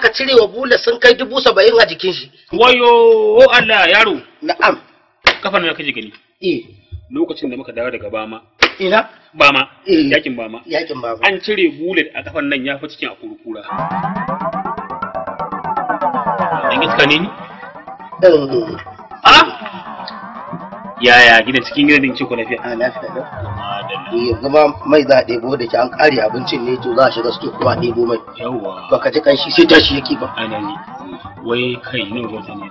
aka cire wa bula sun kai 70,000 a jikin shi. Wayo Allah yaro. Na'am. Kafan nan kaje gani. Eh. Lokacin da muka dawo daga Bama. Ina? Bama. Eh. Yakin Bama. Yakin Bama. An cire bullet a kafan nan ya fi cikin akurukura. Dan iska ne ni? Ah? Yaya gidan cikin gidan din ce ko lafiya? A lafiya lau. Yanzu ma mai za a ɗebo da ke an ƙare abincin ne to za a shiga sto kuma a ɗebo mai. Yawwa. Baka ji kanshi sai tashi yake ba. Ana yi. Wai kai ne wata ne.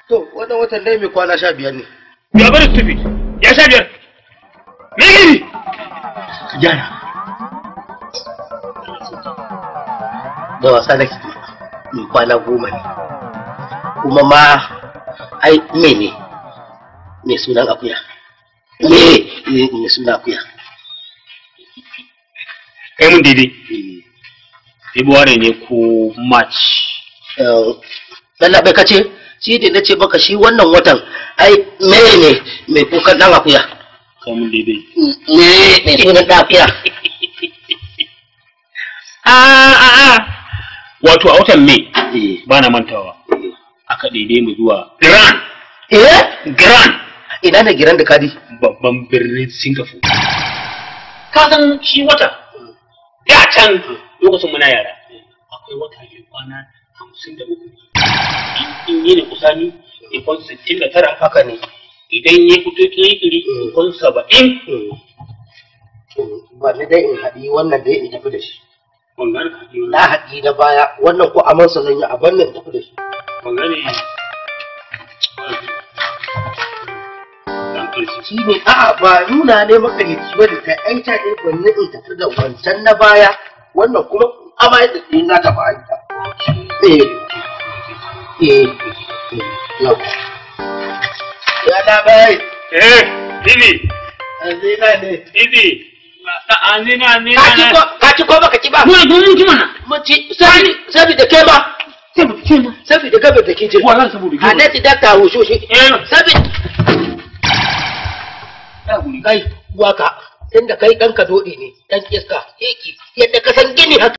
To wannan watan dai mai kwana 15 ne. Ya bari stupid. Ya 15. Me gini? Ka gyara. Da wasa nake mai kwana 10 ne. Kuma ma ai me ne? Mai sunan akuya. Me sunan akuya. Kai mun daidai. February ne ko March? Lallaɓai ka ce, shi da na ce maka shi wannan watan ai me ne mai kukan ɗan akuya. Kai mun daidai. Me mai sunan ɗan akuya. Wato a watan May ba na mantawa. Aka daidai mu zuwa Grand. Eh? Grand. Ina ne Grand Kadi? Babban birnin Singapore. Ka san shi wata? Da can lokacin muna yara. Akwai wata mai kwana 53. In yi ne kusani, ikon 69. Haka ne. Idan ya fito kiri-kiri, ikon 70. Ba ni dai in haɗi wannan dai in tafi da shi. Ban gane ka haɗi Na haɗi na baya, wannan ko amansa zan yi a bannan in tafi da shi. Ban gane. Shi ne a'a ba nuna ne makaryaci ba da ta aita ne wannan in tafi da wancan na baya wannan kuma amma yadda ni na tafi aita. Eh eh yau. Ya da bai. Eh, Bibi. Azina ne. Bibi. Azina azina. Ka ci ko baka ci ba? Muna domin ci mana. Mun ci saboda ke ma. Saboda gabar da ke jin. Wallahi saboda ke. Hadati dakta hushushi. Eh. Saboda kai waka tunda kai ɗan ka doɗe ne ɗan iska yadda ka san gini haka.